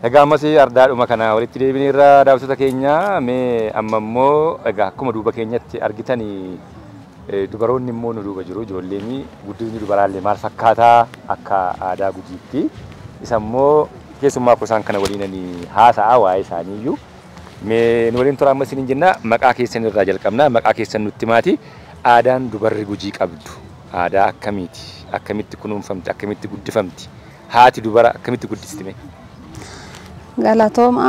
Egaa ammas ardaadhuma kana walitti deebineerra daawwattoota keenya. Mee amma immoo egaa akkuma duuba keenyatti argitanii dubaroonni immoo nu duuba jiru. Ijoolleen guddinni dubaraallee maal fakkaataa akka aadaa Gujiitti. Isa immoo keessummaa koo isaan kana waliin haasa'a waa'ee isaaniiyyuu. Mee nu waliin tura amma isiniin jenna. Maqaa keessan irraa jalqabna. Maqaa keessan nutti himaati. Aadaan dubarri Gujii qabdu aadaa akkamiiti? Akkamitti kunuunfamti? Akkamitti guddifamti? Haati dubara akkamitti guddisti mee? Galatooma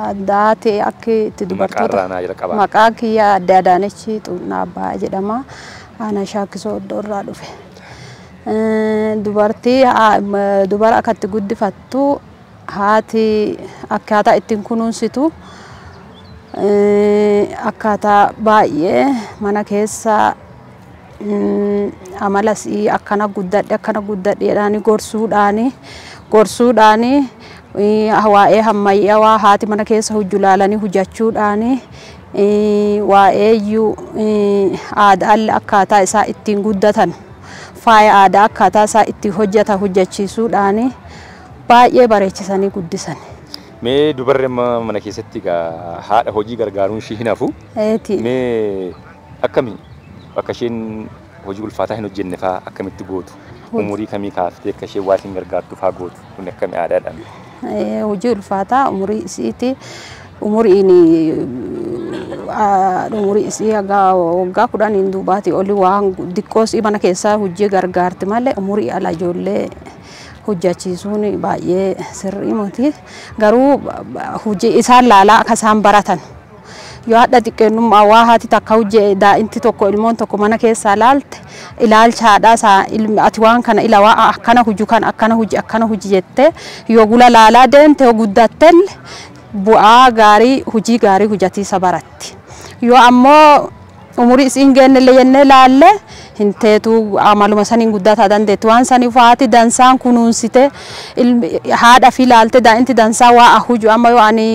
addaa ta'e akka itti dubartoota. Maqaa irraa naa jalqabaa. Maqaa kiyya Adde Adaanechi Xunnaa Abbaa jedhama. Aanaa Shaakkisoo Oddoo irraa dhufe. Dubartii dubara akkatti guddifattu haati akkaataa ittiin kunuunsitu akkaataa baay'ee mana keessa amala sii akkana guddadhe akkana guddadhe jedhanii gorsuudhaani waa'ee ammayyaawaa haati mana keessa hojju laalanii hojjechuudhaani waa'ee iyyuu aadaan akkaataa isaa ittiin guddatan faaya aadaa akkaataa isaa ittiin hojjeta hojjechiisuudhaani baay'ee bareechisanii guddisan. Mee dubarri amma mana keessatti egaa haadha hojii gargaaruun ishii hin hafu. Mee akkami akka isheen hojii ulfaataa hin hojjenne fa'aa akkamitti gootu? Umurii kamii kaaftee akka isheen waa isin gargaartu fa'aa gootu? Kun akkami aadaadhaan? Hojii ulfaataa umurii isiiti. Umuriin umurii isii haga waggaa 10 duubaati oli waan xiqqoos mana keessaa hojii gargaarti malee umurii ala ijoollee hojjechiisuun baay'ee sirrii miti. Garuu hojii isaan laalaa akka isaan baratan. Yoo hadha xiqqeennummaa waa haati takka hojii daa'imti tokko ilmoon tokko mana keessaa laalte ilaalcha haadhaa isaa ati waan kana ila waa akkana hojii kan akkana hojii akkana hojii jettee yoo gula laalaa deemte yoo guddattelle bu'aa gaarii hojii gaarii hojjetiisa baratti. Yoo ammoo umurii isiin geennellee jennee laalle hin teetu amaluma saniin guddataa dandeetti. Waan saniif haati dansaan kunuunsite haadha fi laalte daa'imti dansaa waa hojii amma yoo ani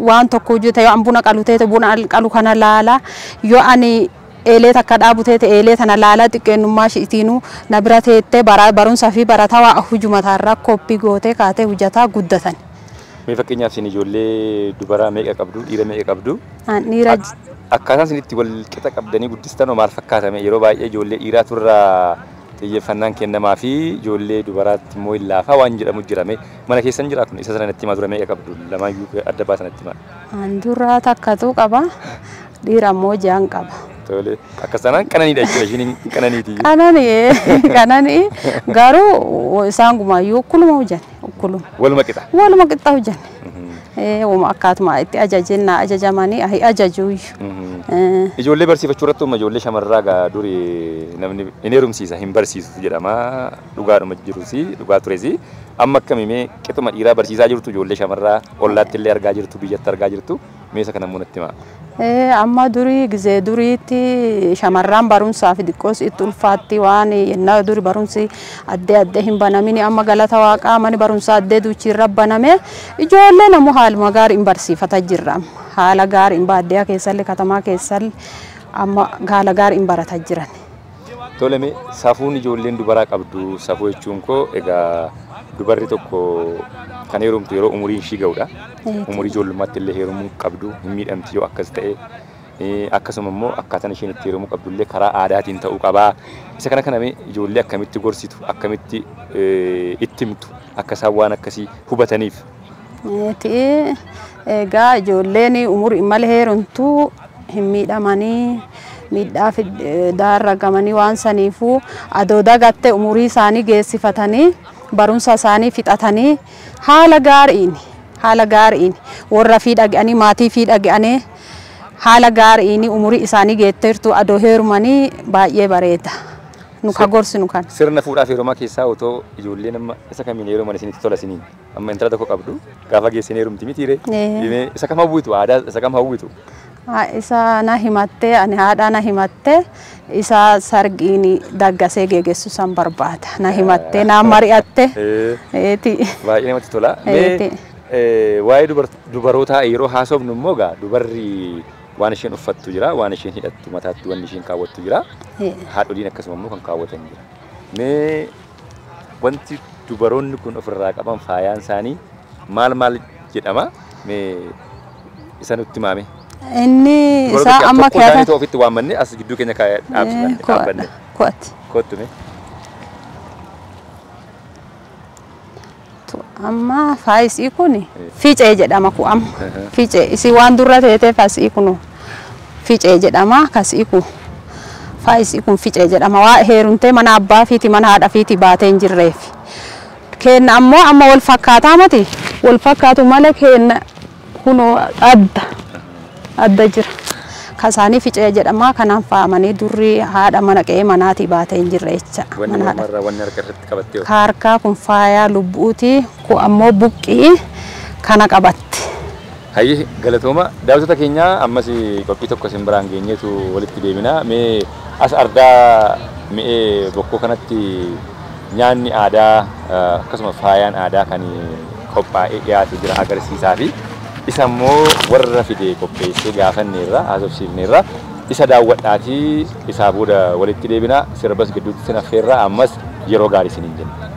waan tokko hojjete yoo an buna qalu teete buna qalu kana laala yoo ani eelee takka dhaabu teete eelee tana laala xiqqeennummaa ishiitiinuu na bira teettee barumsa fi barataa waa hojii mataarraa koppii gootee kaatee hojjetaa guddatan. Mee fakkeenyaaf isin ijoollee dubaraa meeqa qabdu? Dhiira meeqa qabdu? Dhiira Akkaataan isin itti wal qixa qabdanii guddistan maal fakkaatame? Yeroo baay'ee ijoollee dhiiraatu irraa xiyyeeffannaan kennamaa fi ijoollee dubaraatti immoo hin laafaa waan jedhamu jirame. Mana keessan jira kun isa sana natti himaa dura meeqa qabdu? Lamaayyuu adda baasan natti himaa. An dura takkatu qaba. Dhiira immoo ja'an qaba. Tole. Akkas taanaan qananiidha jechuudha. Ishiin qananiiti. Qananii qananii garuu isaan gumaayyuu ukkuluma hojjanne ukkuluma. Waluma qixa. Waluma qixa hojjanne. Wama akkaatuma itti ajajennaa ajajamanii ahi ajajuuyyu. Ijoollee barsiifachuu irratti amma ijoollee shamarraa gaa duri namni hin heerumsiisa hin barsiisu jedhama. Dhugaadhuma jirusi dhugaa turesi. Amma akkami mee qixuma dhiiraa barsiisaa jirtu ijoollee shamarraa ollaatti illee argaa jirtu biyyatti argaa jirtu mee isa kana immoo natti himaa. Amma durii gizee duriitti shamarraan barumsaaf xiqqoos itti ulfaatti waan yennaa duri barumsi addee addee hin banamini amma galata waaqaa mani barumsa addee duuchiirra baname ijoollee namu haaluma gaarii hin barsiifata jirra. Haala gaarii hin baadiyyaa keessallee katamaa keessallee amma haala gaarii hin barata jiran. Tole mee safuun ijoolleen dubaraa qabdu safuu jechuun koo egaa dubarri tokko kan heerumtu yeroo umuriin ishii ga'udha. Umurii ijoollummaatti illee heerumuu qabdu hin miidhamti yoo akkas ta'e. Akkasuma immoo akkaataan isheen itti heerumuu qabdu illee karaa aadaatiin ta'uu qabaa. Isa kana kana mee ijoollee akkamitti gorsitu akkamitti itti himtu akka isaan waan akkasii hubataniif? Egaa ijoolleen umurii malee heerumtu hin miidhamanii miidhaa daarra gamanii waan saniifuu adoo dagatte umurii isaanii geessifatanii barumsa isaanii fixatanii haala gaariin warra fi dhaga'anii maatii fi dhaga'anii haala gaariin umurii isaanii geetteertu adoo heerumanii baay'ee bareeda. Nu ka gorsinu kan. Sirna fuudhaa fi heerumaa keessaa otoo ijoolleen amma isa kamiin heeruman isinitti tola isiniin amma intala tokko qabdu gaafa geessine heerumti mitiire isa kam hawwitu aadaa isa kam hawwitu? Isa na himattee ani haadha na himattee isa sargiin daggasee geeggessu san barbaada. Na himattee na mari'atte. Baay'ee namatti tola. Mee waa'ee dubarootaa yeroo haasofnu immoo gaa dubarri waan isheen uffattu jira, waan isheen hidhattu mataatti waan isheen kaawwattu jira. Haadholiin akkasuma immoo kan kaawwatan jira. Mee wanti Dubaroonni kun ofirraa qaban faayaan isaanii maal maal jedhama? Mee isa nutti maame. Inni isaa amma tokko isaanii ofitti waammanne as gidduu keenya dhaabbanne. Ko'ati. Kottu mee. Amma faayisii kun fiicee jedhama ku amma. Fiicee isii waan durra teeteef asii kun fiicee jedhama kasii kun. Faayisii kun fiicee jedhama waa heerumtee mana abbaa fiiti mana haadha fiiti baatee hin jirreef. Kenna ammoo amma wal fakkaataa mati wal fakkaatu malee kenna kunoo adda adda jira. Kasaanii fiicee jedhama kanaan faamanii durri haadha mana qe'ee manaatii baatee hin jirre jecha. Wanni mormarraa wanni harka irratti qabattee. Harkaa kun faayaa lubbuuti kun ammoo buqqii kana qabatte. Hayyee galatooma daawwattoota keenyaa ammas qophii tokko isin biraan geenyeetu walitti deemina. Mee as ardaa mi'ee bokkoo kanatti nyaanni aadaa akkasuma faayaan aadaa kan qophaa'ee dhiyaatee jira agarsiisaa fi isa immoo warra fide qopheessee gaafanneerra haasofsiifneerra isa daawwadhaatii isaa booda walitti deebina sirbas gidduutti sin affeerra ammas yeroo gaarii isiniin jenna.